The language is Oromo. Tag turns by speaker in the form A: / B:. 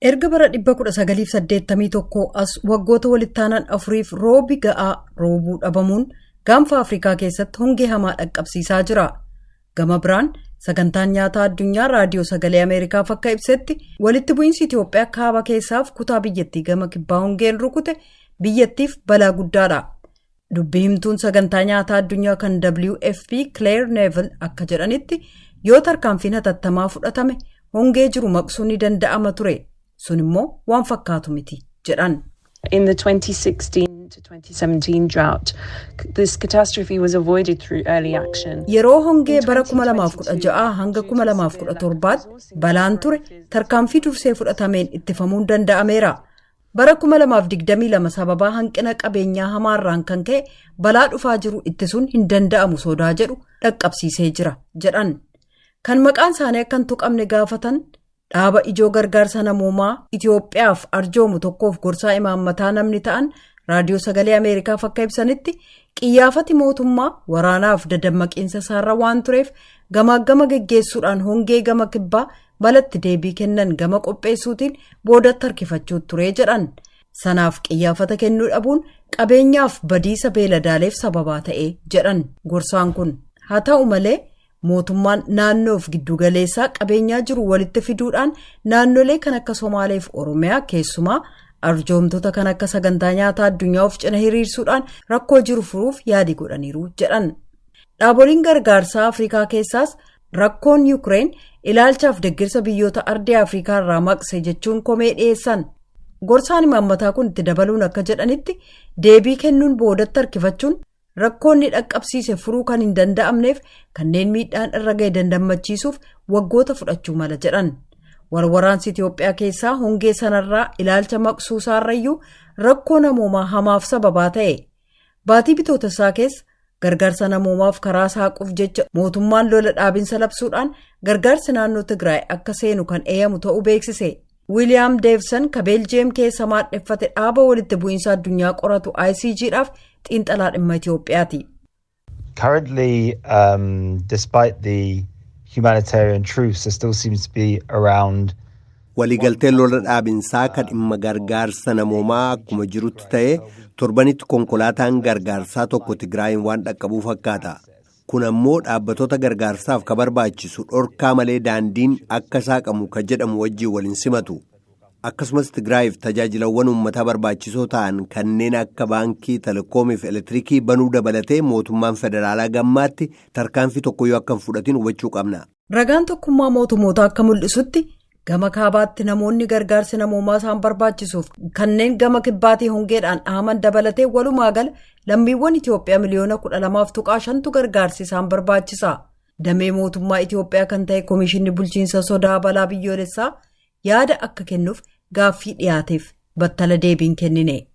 A: Erga bara 1981 as waggoota walittaanan afuriif roobi ga'aa roobuu dhabamuun Gaanfa Afrikaa keessatti hongee hamaa dhaqqabsiisaa jira. Gama biraan, Sagantaan Nyaataa Addunyaa Raadiyoo Sagalee Ameerikaaf akka ibsetti, walitti bu'iinsi Itoophiyaa kaaba keessaaf kutaa biyyattii gama kibbaa hongeen rukute biyyattiif balaa guddaadha. Dubbi himtuun Sagantaa Nyaataa Addunyaa kan WFP, Claire Neville, akka jedhanitti, yoo tarkaanfiin hatattamaa fudhatame hongee jiru maqsuun ni danda'ama ture. Sun immoo waan fakkaatu miti jedhan.
B: In the 2016 to 2017 drought, this catastrophe was avoided through early action.
A: Yeroo hongee bara 2016 hanga 2017tti balaan ture tarkaanfii dursee fudhatameen ittifamuun danda'ameera. Bara 2022 sababaa hanqina qabeenyaa hamaarraan kan ka'e balaa dhufaa jiru ittisuun hin danda'amu sodaa jedhu dhaqqabsiisee jira jedhan. Kan maqaan isaanii akka hin tuqamne gaafatan dhaaba ijoo gargaarsa namoomaa Itoophiyaaf arjoomu tokkoof gorsaa imaammataa namni ta'an Raadiyoo Sagalee Ameerikaaf akka ibsanitti, qiyyaafati mootummaa waraanaaf dadammaqiinsa isaarra waan tureef gamaagama geggeessuudhaan hongee gama kibbaa balatti deebii kennan gama qopheessuutiin boodatti harkifachuu ture jedhan. Sanaaf qiyyaafata kennuu dhabuun qabeenyaaf badiisa beeladaaleef sababaa ta'e jedhan gorsaan kun. Haa ta'u malee, mootummaan naannoof giddugaleessaa qabeenyaa jiru walitti fiduudhaan naannolee kan akka Somaaleef Oromiyaa keessumaa arjoomtota kan akka Sagantaa Nyaataa Addunyaa of cina hiriirsuudhaan rakkoo jiru furuuf yaadii godhaniiru jedhan. Dhaaboliin gargaarsaa Afrikaa keessaas rakkoon Yukireen ilaalchaaf deeggarsa biyyoota ardii Afrikaa irraa maqse jechuun komee dhiyeessan. Gorsaan imaammataa kun itti dabaluun akka jedhanitti, deebii kennuun boodatti harkifachuun rakkoonni dhaqqabsiise furuu kan hin danda'amneef kanneen miidhaan irra ga'e dandammachiisuuf waggoota fudhachuu mala jedhan. Warwaraansi Itoophiyaa keessaa hongee sanarraa ilaalcha maqsuusaarrayyuu rakkoo namoomaa hamaaf sababaa ta'e. Baatii Bitootessaa keessa gargaarsa namoomaaf karaa saaquuf jecha mootummaan lola dhaabinsa labsuudhaan gargaarsi naannoo Tigraay akka seenu kan eeyamu ta'uu beeksise. Wiiliyaam Deevsan ka Beeljiyeem keessa maadheffate dhaaba walitti bu'iinsa addunyaa qoratu ICGdhaaf xiinxalaa dhimma Itoophiyaati.
C: Currently, despite the humanitarian truce, there still seems to be around
D: Waliigalteen lola dhaabinsaa kan dhimma gargaarsa namoomaa akkuma jirutti ta'ee, torbanitti konkolaataan gargaarsaa tokko Tigraayin waan dhaqqabuu fakkaata. Kun ammoo dhaabbatoota gargaarsaaf ka barbaachisu dhorkaa malee daandiin akka saaqamu ka jedhamu wajjin waliin simatu. Akkasumas Tigraayiif tajaajilawwan uummataa barbaachisoo ta'an kanneen akka baankii, telekoomii fi elektiriikii banuu dabalatee mootummaan federaalaa gammaatti tarkaanfii tokkoyyuu akka hin fudhatin hubachuu qabna.
A: Ragaan Tokkummaa Mootummoota akka mul'isutti, gama kaabaatti namoonni gargaarsi namoomaa isaan barbaachisuuf kanneen gama kibbaatii hongeedhaan dhahaman dabalatee walumaa gala lammiiwwan Itoophiyaa miliyoona 12.5tu gargaarsi isaan barbaachisa. Damee mootummaa Itoophiyaa kan ta'e Komishinni Bulchiinsa Sodaa Balaa Biyyoolessaa yaada akka kennuuf gaaffii dhiyaateef battala deebiin kennine.